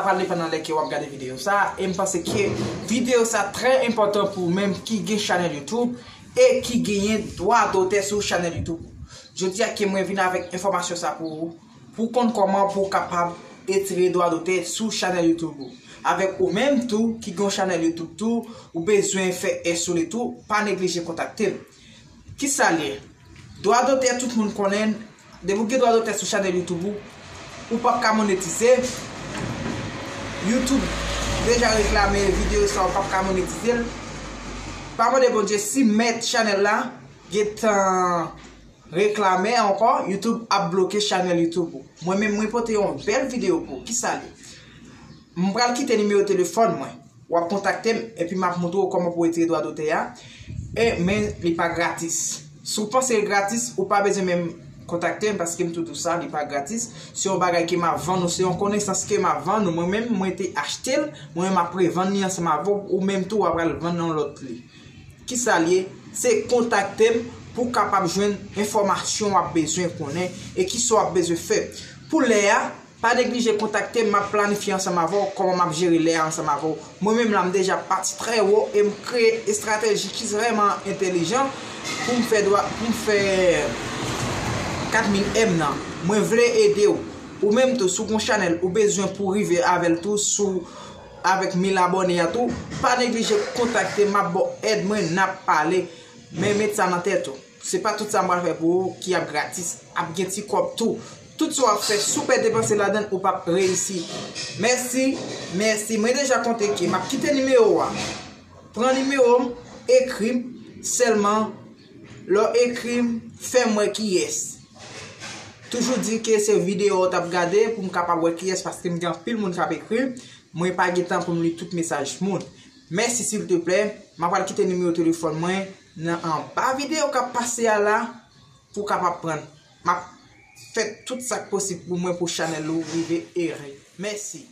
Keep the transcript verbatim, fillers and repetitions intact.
Pral depann nan lè ke w ap gade videyo sa a, e m panse ke videyo sa a trè enpòtan pou ou menm ki gen chanèl YouTube e ki genyen dwa dotè sou chanèl YouTube. Jodi a ke mwen vin avèk enfòmasyon sa pou ou, pou w konn kòman pou w kapab etire dwa dotè sou chanèl YouTube ou. Avèk ou menm tou ki gen yon chanèl YouTube tou, ou bezwen fè S sou li tou, pa neglije kontakte m. Kisa l ye? Dwa dotè, tout moun konnen, depi w gen dwa dotè sou chanèl YouTube ou, ou p ap ka monetize. YouTube deja reklame videyo sa, ou p ap ka monetize l. Pa mande Bondye si mèt chanèl la gentan reklame ankò, YouTube ap bloke chanèl YouTube ou. Mwen menm, mwen pote yon bèl videyo pou ou. Kisa l ye? M pral kite nimewo telefòn mwen. W ap kontakte m, epi m ap montre w kòman pou w retire dwa dotè a. E, men li pa gratis. Si w panse l gratis, ou pa bezwen menm kontakte m, paske m tou di w sa, li pa gratis. Se yon bagay ke m ap vann ou, se yon konesans ke m ap vann ou. Mwen menm, mwen te achte l, mwen menm m ap revann li ansanm avè w, ou menm tou w ap al vann yon lòt li. Kisa l ye? Se kontakte m pou w kapab jwenn enfòmasyon w ap bezwen konnen e kisa w ap bezwen fè. Pou lè a, pa neglije kontakte m, m ap planifye ansanm avè w kòman m ap jere lè a ansanm avè w. Mwen menm la, m deja pati trè wo e m kreye estrateji ki vrèman entèlijan pou m fè dwa, pou m fè kat mil M nan. Mwen vle ede w. Ou menm tou, si w gon chanèl ou bezwen pou rive avè l tou sou avèk mil abòne a tou, pa neglije kontakte m, m ap ba w èd mwen, n ap pale. Men met sa nan tèt ou. Se pa tout sa m pral fè pou ou ki ap gratis. Ap gen ti kòb tou. Tout sa w ap fè, si w pè depanse ladan l, ou p ap reyisi. Mèsi, mèsi. Mwen deja konte ke m ap kite nimewo a. Pran nimewo m, ekri m. Sèlman, lè w ekri m, fè m wè kiyès. Toujou di ke se videyo w t ap gade pou m kapab wè kiyès, paske m gen anpil moun k ap ekri m. Mwen pa gen tan pou m li tout mesaj moun. Mèsi, silteplè. M ap pral kite nimewo telefòn mwen nan anba videyo k ap pase a la pou w kapab pran. M ap fè tout sa k posib pou mwen pou chanèl ou rive ere. Mèsi.